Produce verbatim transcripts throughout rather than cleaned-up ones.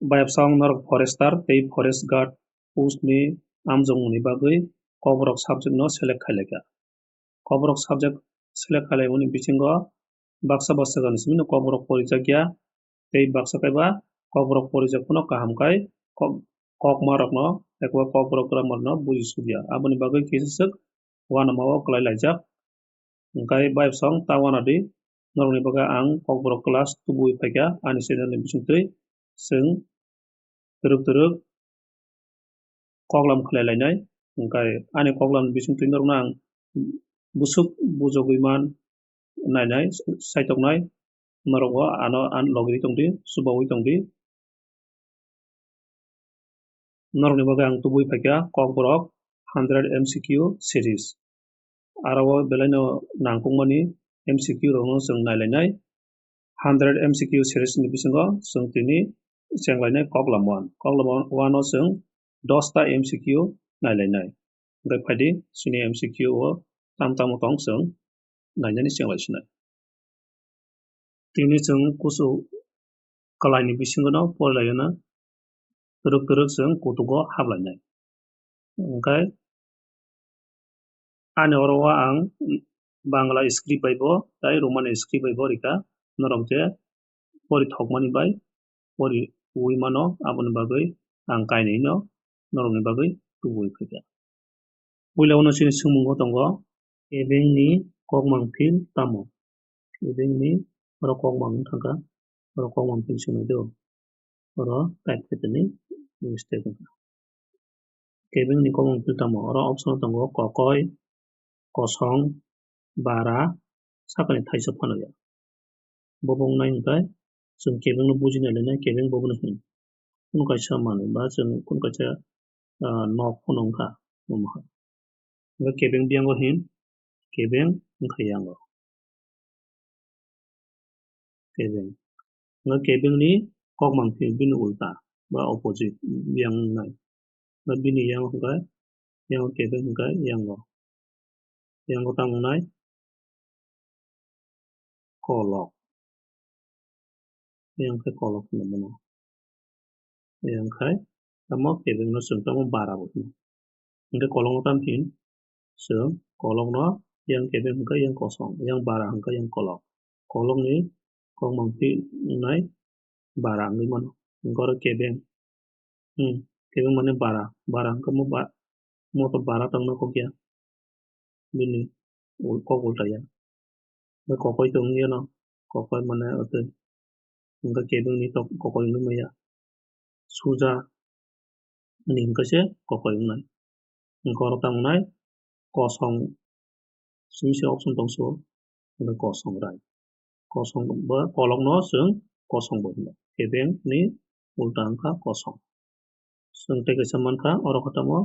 Bayapsong norok forester tei forest guard post ni amjokmungni bagwi Kokborok subject no select khailai kha. Kokborok subject select khailaimani bisingo baksa baksa jani simi no Kokborok porijakya tei baksa kaiba Kokborok porijak phano kaham khai kok-, kokmarokno eba Kokborok grammar no buji sukya. Aboni bagwi kisa swk uanama o kwlai laijak. Hwnkhe bayapsong ta uanadi, norokni bagwi ang Kokborok class tubui phaikha ani channel ni bisingtwi. Chwng twrwk twrwk koklam khlai lainai. Hwnkhe ani koklam bisingtwi norokno ang bwswk bujogwi man nainai, saitoknai, norokbo ano, ano logwi tongdi, chubaui tongdi. Norokni bagwi ang tubui phaikha Kokborok hundred M C Q series. Aro o belaino nangkukmani M C Q rokno chwng nailainai. Hundred M C Q series ni bisingo chwng tini chenglainai koklam one. Koklam one o chwng dosta M C Q nailainai. Hwnkhe phaidi chini M C Q o tam tamo tong chwng nainani chenglai sinai. Tini chwng kuchuk kwlaini bisingo no porilaina twrwk twrwk chwng kutugo hablainai. Hwnkhe ani oro o ang Bangla script bai bo tei Romani script bai bo rikha, norok je pori thokmani bai pori ui mano, aboni bagwi ang kainwi no norokni bagwi tubui phaikha. Puila uno chini swngmungo tongo, kebengni kokmang phil tamo? Kebengni oro kokmang wng thangkha, oro kokmang phil swngnai do, oro type khaitani mistake wngkha. Kebengni kokmang phil tamo? Oro option tongo kokoi, kosong, bara, sakani thaisa phano ya. Bo bo wngnai hwnkhe chwng kebengno buji nai lainai, kebeng bo bono hin. Kunu kaisa manwi ba chwng kunu kaisa, ah, nok phano wngkha omo hai. Hwnkhe kebeng biyango hin, kebeng wngkha yango. Kebeng. Hwnkhe kebengni kokmang phil bini ulta ba opposite biyang wngnai. Hwnkhe bini yango hwnkhe, yango kebeng hwnkhe yango. Yango tamo wngnai? Kolok. Yang khe kolok hwnwi mano. Yang khai tamo kebengno chwng tamo bara bo hino. Hwnkhe kolokno tamo hin? Chwng kolokno yang kebeng hwnkhe yang kosong, yang bara hwnkhe yang kolok. Kolokni kokmang phil wngnai bara wngwi mano. Hwnkhe oro kebeng. Hmm, kebeng mane bara. Bara hwnkhe mo ba-, mo to bara tongna kok ya. Bini ul-, kok ulta ya. Bai kokoi tong ya no. Kokoi mane ote. Hwnkhe kebeng ni tok kokoi wngwi maya. Suja ni hwnkhe se kokoi wngnai. Hwnkhe oro tamo wngnai kosong simi se option tong so, hwnkhe kosong rai. Kosong ba kolokno chwng kosong bo hino. Kebeng ni ulta wngkha kosong. Chwng tei kaisa mankha, oro khe tamo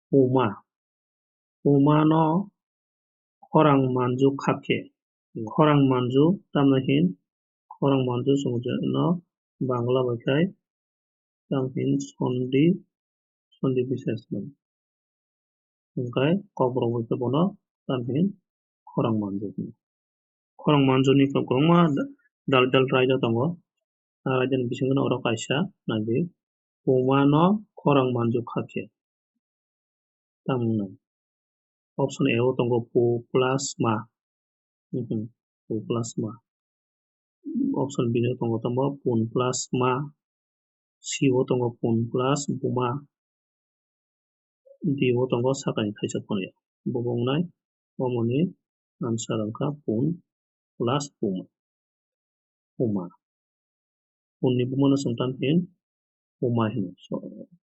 puma. Puma no khorang manju khakhe. Khorang manju tamna hin, khorang manju chwng je no Bangla bai khai tam hin sondi, sondi bisesman. Hwnkhe kokborok bai khe bono tam hin khorang manju hino. Khorang manju ni kwbangma da-, dal dal raida tongo. A raida ni bisingo no oro kaisa nai di. Puma no khorang manju khakhe. Tamo wngnai? Option A o tongo pu plus ma. Mhm, pu plus ma. Option B no tongo tamo pun plus ma. C o tongo pun plus buma. D o tongo sakani thaisa phano ya. Bo bo wngnai, omoni answer wngkha pun plus puma. Puma. Pun ni buma no chwng tam hin puma hino. So,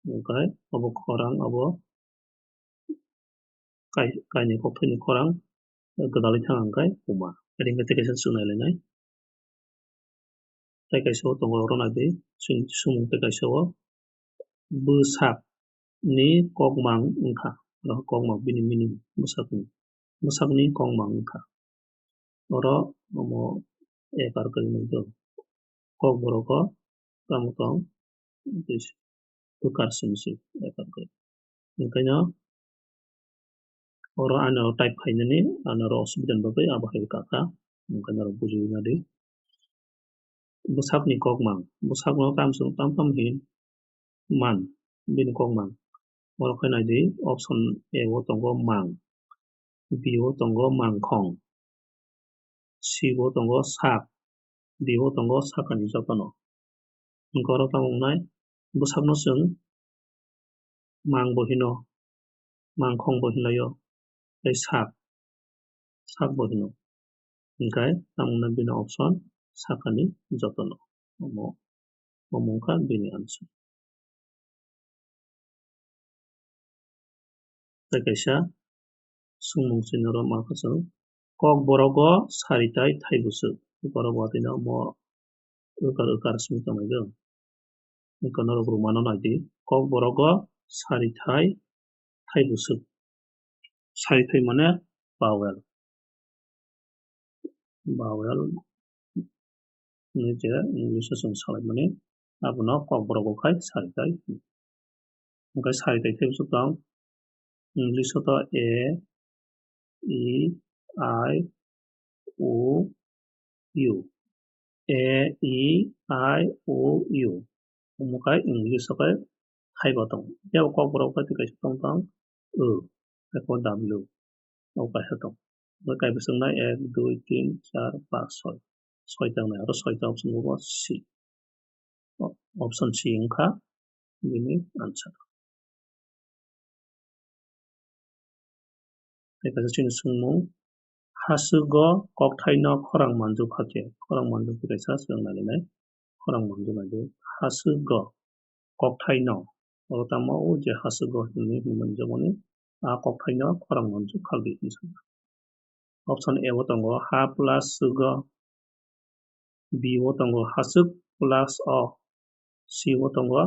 hwnkhe abo khorang, abo kai-, kainwi kokthai ni khorang gwdalwi thang hwnkhe puma. Ring khe tei kaisa chwng nai lainai. Tei kaisa o tongo oro nai di, sum-, sumung tei kaisa o bwsak ni kokmang wngkha. Oro kokmang bini meaning bwsakni, bwsakni kokmang wngkha. Oro omo ekar kwrwi nukjago. Kokborok o tamo tong, bwkar simi se ekar kwrwi. Hwnkhe no oro ani oro type khainani, ani oro osubidani bagwi abo hai kakha, hwnkhe norok bujiwi nadi. Bwsakni kokmang, bwsakno tamo chwng tam tam hin, man, bini kok man. Oro khe nai di, option A o tongo mang, B o tongo mangkhong, C o tongo sak, D o tongo sakani jotono. Hwnkhe oro tamo wngnai, bwsakno chwng mang bo hino, mangkhong bo hinlaio, tei sak, sak bo hino. Hwnkhe tamo wngnai bini option sakani jotono. Omo, omo wngkha bini answer. Tei kaisa swngmung chini oro ma khe chwng kok borogo sari tai thai bwswk. Borok watwi no omo wkar wkar swng tonglaijak. Wngkha norok rwmano nai di. Kok borogo sari thai thai bwswk. Sari thai mane vowel. Vowel hwnwi je English o chwng salaimani, abono kokborok bo khai sari tai. Hwnkhe sari tai khe bwswk tong? English o to A, E, I, O, U. A, E, I, O, U. Omo khai English o khai hai bo tong. Phiya bo kokborok bai twi kaisa tong tong, O, eko W. O kaisa tong. Bo kaibo chwng nai ek, dui, tin, char, panch, soi. Soi tong nai, oro soi ta option bo C. O, option C wngkha bini answer. Tei kaisa chini swngmung, haswgo kokthaino khorang manjwk kha khe? Khorang manjwk khe kaisa chwng nai nai, khorang manjwk nai di. Haswgo kokthaino, oro tamo o je haswgo hinwi hinwi manjak mani, a kokthaino khorang manjwk kha di hinwi sa. Option A o tongo ha plus swgo, B o tongo haswk plus o, C o tongo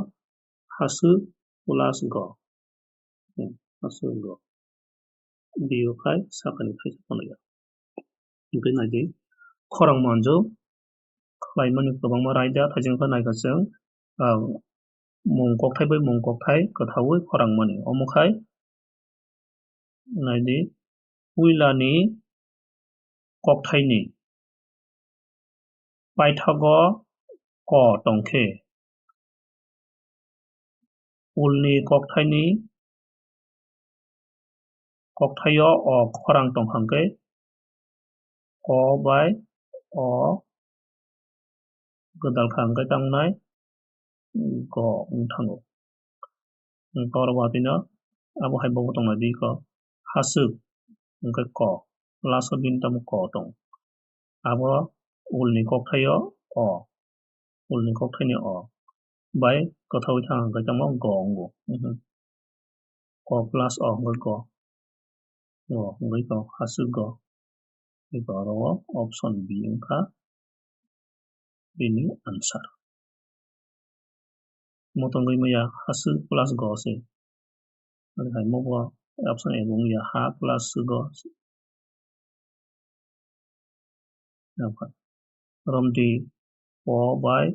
haswk plus go. Hmm, haswk go. D o khai sakani thaisa phano ya. Hwnkhe nai di, khorang manjwk khlaimani kwbangma raida, thaising khe naikha chwng, ah, mung kokthai bai mung kokthai kwthaui khorang mani. Omo khai nai di, puilani kokthaini paithago ko tong khe, ulni kokthaini kokthaio o khorang tong kha hwnkhe ko bai o gwdal kha hwnkhe tamo wngnai go wng thango. Hwnkhe oro watwi no abo hai bo tong nai di kho haswk hwnkhe ko, last o bini tamo ko tong. Abo ulni kokthaio o, ulni kokthaini o bai kwthaui thang hwnkhe tamo go wngo. Mhm. Ko plus o hwnkhe go. Go hwnkhe go, haswk go. Eko oro o option B wngkha bini answer. Mo tongwi maya haswk plus go se. Ani hai mo bo option A bo wngya ha plus go. Romdi o bai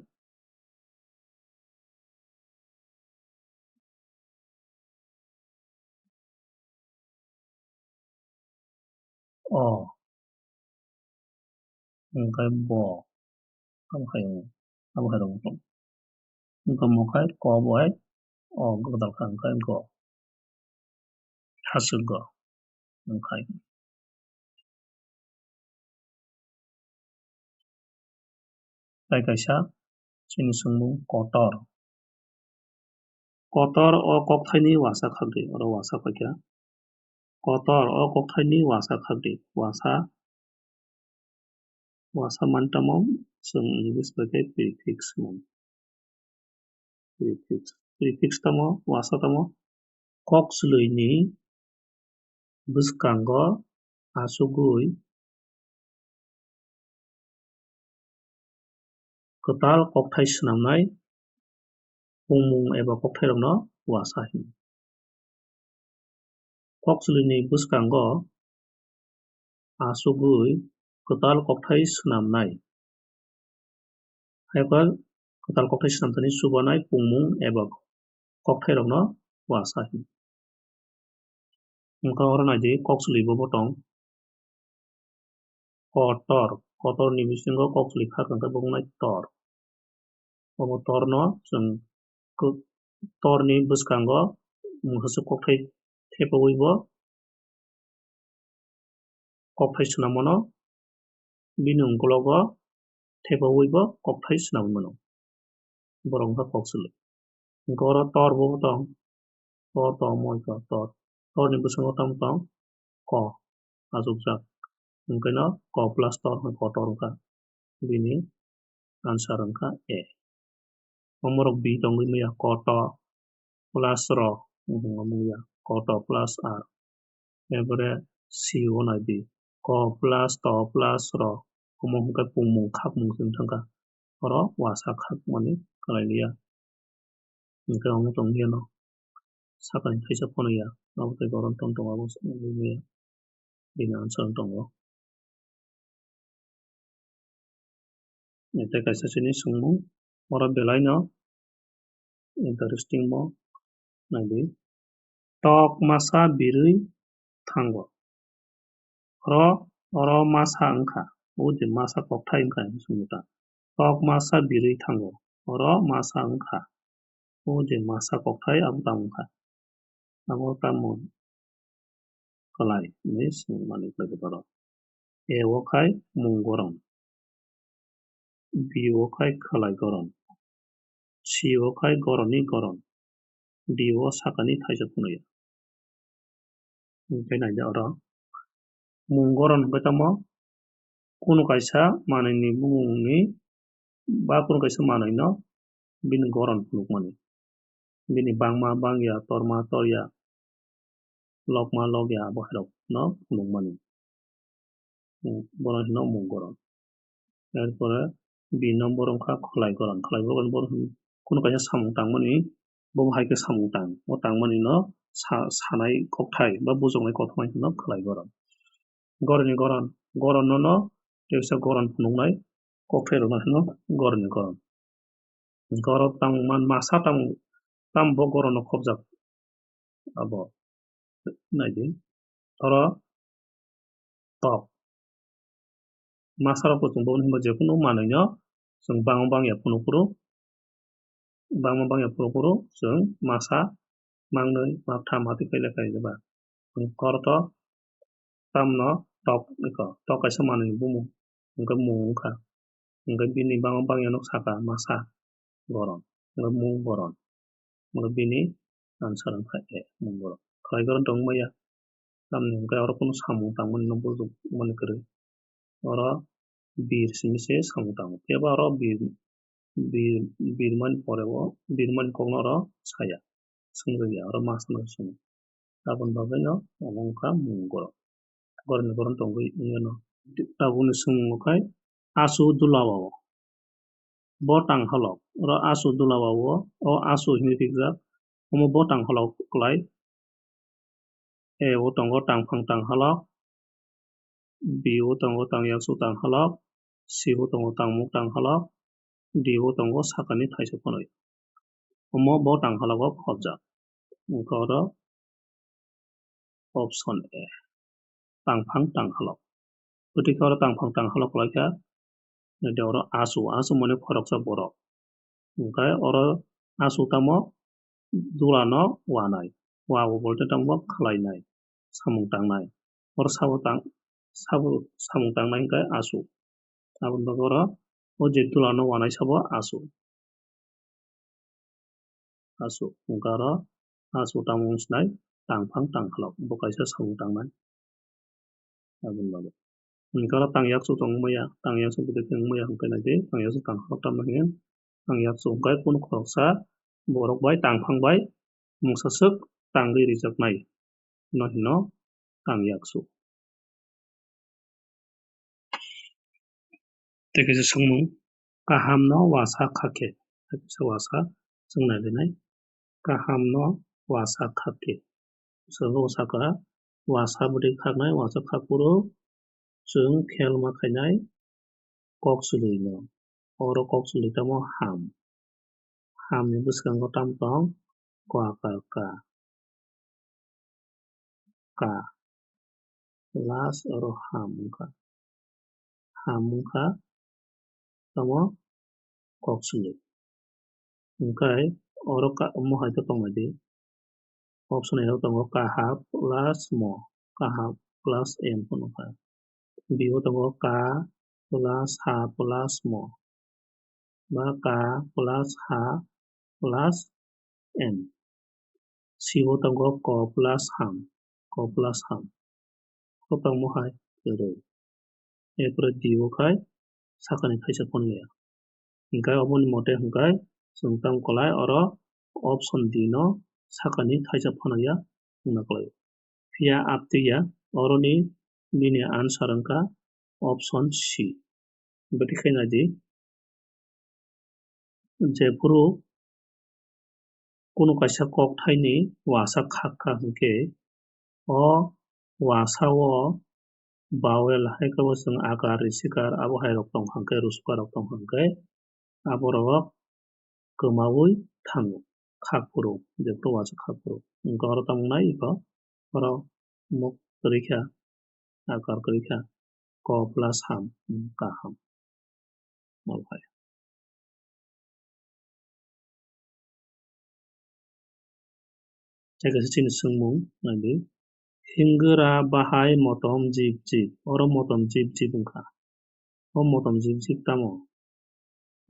o. Hwnkhe bo. Abo hai, abo hai rok. Hwnkhe mo khai ko bai o gwdal kha hwnkhe go. Haswk go. Hwnkhe. Tai kaisa chini swngmung kotor. Kotor o kokthaini uasa khakdi, oro uasa paikha. Kotor o kokthaini uasa khakdi, uasa, uasa mantamo chwng English bai khe prefix hwno. Prefix. Prefix tamo, uasa tamo kok chwlwini bwskango achugwi kwtal kokthai swnamnai pungmung eba kokthairokno uasa hino. Kokchwlwini bwskango achugwi kwtal kokthai swnamnai. Haiphar kwtal kokthai swnamthani chubanai pungmung eba kokthairokno uasa hino. Wngkha oro naidi, kokchwlwi bo botong. Kotor, kotorni bisingo kokchwlwi kha khe bo wngnai tor. Obo torno chwng kw-, torni bwskango mwsaswk kokthai thepaui bo kokthai swnam mano, bini ukologo thepaui bo kokthai swnam mano. Borok wngkha kok swlwi. Hwnkhe oro tor bo tong, tor tong, moi kha tor. Torni bwskango tamo tong? Ko achukjak. Hwnkhe no ko plus tor hwnkhe kotor wngkha. Bini answer wngkha A. Omorok B tongwi maya, koto plus ro wngkha maya, koto plus R. Erpore C o nai di, ko plus to plus ro, omo hwnkhe pungmung khakmung se wng thangkha. Oro uasa khakmani kwlai liya. Hwnkhe omo tong liya no. Sakani thaisa phano ya. Abo tei goron tong tong abo se wngwi maya. Bini answer wng tongo. Tei kaisa chini swngmung. Oro belai no interesting bo nai di. Tok masa birwi thango. Oro, oro masa wngkha. O je masa kokthai wngkha hinwi swngmung ta. Tok masa birwi thango. Oro masa wngkha. O je masa kokthai abo tamo wngkha. Abo tamo kwlai hinwi swngmani khlai khe borok. A o khai mung goron. B o khai khwlai goron. C o khai goroni goron. D o sakani thaisa phunui. Hwnkhe naidi oro. Mung goron hwnkhe tamo kunu kaisa manwini bumungni ba kunu kaisa manwino bini goron phunukmani. Bini bangma bangya, torma torya, lokma lokya abo hairokno phunukmani. Bono hino mung goron. Erpore B number wngkha khwlai goron. Khwlai goron bo kunu kaisa samung tangmani, bo hai khe samung tang. O tangmani no sa-, sanai kokthai ba bujoknai kothomai hino khwlai goron. Goroni goron, goron no no teisa goron phunuknai, kokthai rokno hino goroni goron. Gorok tamo man masa tamo, tamo bo gorono khobjak. Abo naidi. Oro tok. Masa rok bo chwng bo hwnba jekunu manwino chwng bangma bangya phunukphuru, bangma bangya phunukphuru chwng masa mangnwi, maktha, matwi khaile khaijaba. Oro to tamno tok, eko, tok kaisa manwini bumung, hwnkhe mung wngkha. Hwnkhe bini bangma bangya nuk saka masa goron, hwnkhe mung goron. Hwnkhe bini answer wngkha A, mung goron. Khwlai goron tong maya. Tamni hwnkhe oro kunu samung tangmani no bujukmani kwrwi. Oro bir simi se samung tango. Phiya ba oro bir, bir, birmani pore o, birmani kokno oro saya. Swngjak ya, oro ma sana swngo. Aboni bagwi no omo wngkha mung goron. Goron ni goron tongwi wngya no. Tabukni swngmung khai asu dula o. Bo tang holok. Oro asu dula o, o asu hinwi rijak. Omo bo tang holok kwlai. A o tongo tangphang tang holok, B o tongo tangyaksuk tang holok, C o tongo tangmung tang holok, D o tongo sakani thaisa phunui. Omo bo tang hologo khobjak. Wngkha oro option A, tangphang tang holok. Gotike oro tangphang tang holok kwlaikha, naidi oro asu, asu mane khoroksa borok. Hwnkhe oro asu tamo dulano wanai. Wa bo bolte tamo khwlainai, samung tangnai. Oro sabo tang, sabo samung tangnai hwnkhe asu. Aboni bagwi oro o je dulano wanai sabo asu. Asu, hwnkhe oro asu tamo wng sinai, tangphang tang holok. Bo kaisa samung tangnai. Aboni bagwi. Hwnkhe oro tangyaksuk tong maya, tangyaksuk bwdwi khe wng maya hwnkhe naidi, tangyaksuk tang holok tamo hwnkhe, tangyaksuk hwnkhe kunu khoroksa borok bai tangphang bai mungsa swk tangwi rijaknai no hino tangyaksuk. Tei kaisa swngmung, kahamno uasa kha khe, tei kaisa uasa chwng nai rinai, kahamno uasa kha khe. Swngmung saka, uasa bwdwi khaknai, uasa khak phuru chwng khelma khainai kok swlwino. Oro kok swlwi tamo ham. Hamni bwskango tamo tong? Ko akar ka. Ka. Last oro ham wngkha. Ham wngkha tamo kok swlwi. Hwnkhe Oro ka, omo hai khe tongnaidi. Option A o tongo kaha plus mo, kaha plus M hwnwi kha. B o tongo ka plus ha plus mo, ba ka plus ha plus M. C o tongo ko plus ham, ko plus ham. Kho tangmo hai kwrwi. Erpore D o khai sakani thaisa phano ya. Hinkhe oboni mote hinkhe chwng tamo kwlai oro option D no sakani thaisa phano ya wngna kwlai. Phiya aptwi ya, oroni bini answer wngkha option C. Bwtwi khe naidi, jephuru kunu kaisa kokthaini uasa khak kha hinkhe, o uasa o vowel hai khe bo chwng akar, risikar, abo hai rok tong kha hinkhe, rusukarok tong kha hinkhe, aborok kwmaui thango, khak phuru, jephuru uasa khak phuru. Hinkhe oro tamo wngnai, iko oro muk kwrwi kha, akar kwrwi kha, ko plus ham, kaham. Mol hai. Tei kaisa chini swngmung naidi, hingra bahai motom jip jip. Oro motom jip jip wngkha. O motom jip jip tamo?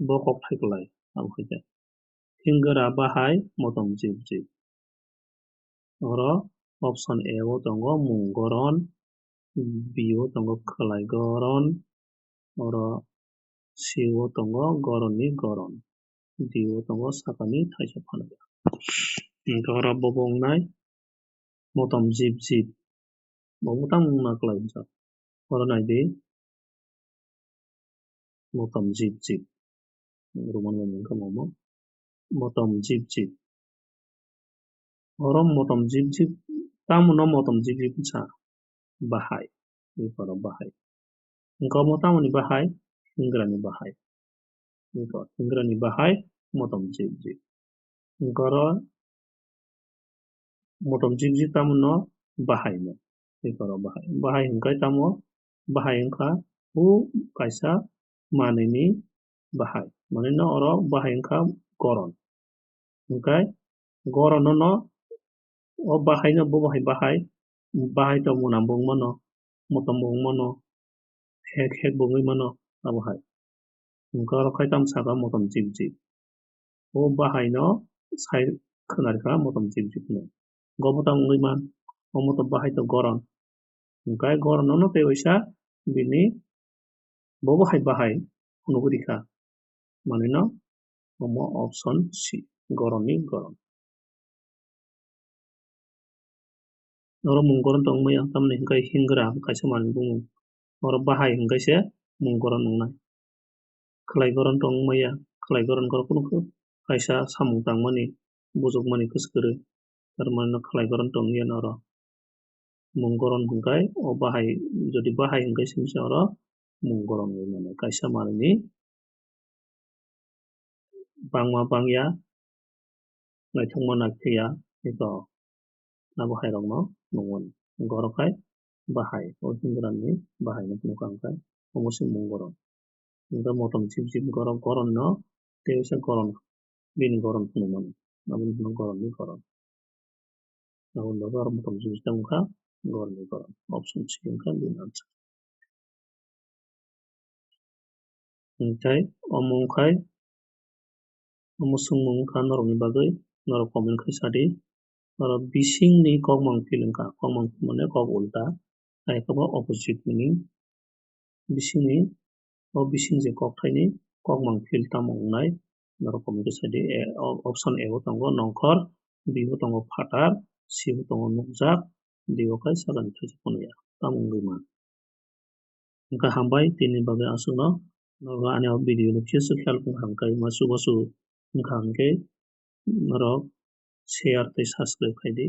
Bo kok thai kwlai, abo hai khe. Hingra bahai motom jip jip. Oro option A o tongo mung goron, B o tongo khwlai goron, oro C o tongo goroni goron, D o tongo sakani thaisa phano. Hinkhe oro bobo wngnai motom jip jip. Bo bwtang wngna kwlai hwnjak. Oro naidi, motom jip jip. Roman bai wngkha momo. Motom jip jip. Oro motom jip jip, tamo no motom jip jip wngsa? Bahai. Ui paro bahai. Wngkha omo tamoni bahai? Hingrani bahai. Ui paro hingrani bahai motom jip jip. Wngkha oro motom jip jip tamo no bahai no. Ui paro bahai. Bahai hwnkhe tamo? Bahai wngkha o kaisa manwini bahai. Manwi no oro bahai wngkha goron. Hwnkhe goron no, o bahai no bo bahai, bahai, bahai to mwnam bo wng mano, motom bo wng mano, hek hek bo wngwi mano, abo hai. Hwnkhe oro khai tamo saka motom jip jip. O bahai no sai khwnarikha motom jip jip hwnwi. Go bo tamo wngwi man, omo to bahai to goron. Hwnkhe goron no tei waisa bini bo bahai bahai phunugwi rikha. Manwi no omo option C, goron ni goron. Oro mung goron tong maya, tamni hwnkhe hingra kaisa manwi bumung. Oro bahai hwnkhe se mung goron wngnai. Khwlai goron tong maya, khwlai goron khe kunu kaisa samung tangmani, bujukmani kwswk kwrwi. Tar mani no khwlai goron tong ya oro. Mung goron hwnkhe o bahai, jodi bahai hwnkhe simi se oro mung goron wngnai. Kaisa manwi ni bangma bangya, naithokma naithoya, eko abo hai rokno nukmani. Hwnkhe oro khai bahai, o hingrani bahai no phunukha hwnkhe omo se mung goron. Hwnkhe motom jip jip goron, goron no tei waisa goron, bini goron phunukmani. Aboni phunuk goron ni goron. Aboni bagwi oro motom jip jip wngkha goron ni goron. Option C wngkha bini answer. Hwnkhe omo wngkhai, omo swngmung wngkha norokni bagwi, norok comment khai sadi. Oro bisingni kokmang phil wngkha, kokmang phil mane kok ulta, hai khe bo opposite meaning. Bisingni, o bising je kokthaini kokmang phil tamo wngnai, norok comment khai sadi. A, o, option A o tongo nongkhor, B o tongo phatar, C o tongo nukjak, D o khai sakani thaisa phunukya. Tamo wngwi man. Hwnkhe hambai tini bagwi aswkno, norok ani o video no kisa khel wngkha hwnkhe ma chubachu wngkha hwnkhe norok share tei subscribe khai di.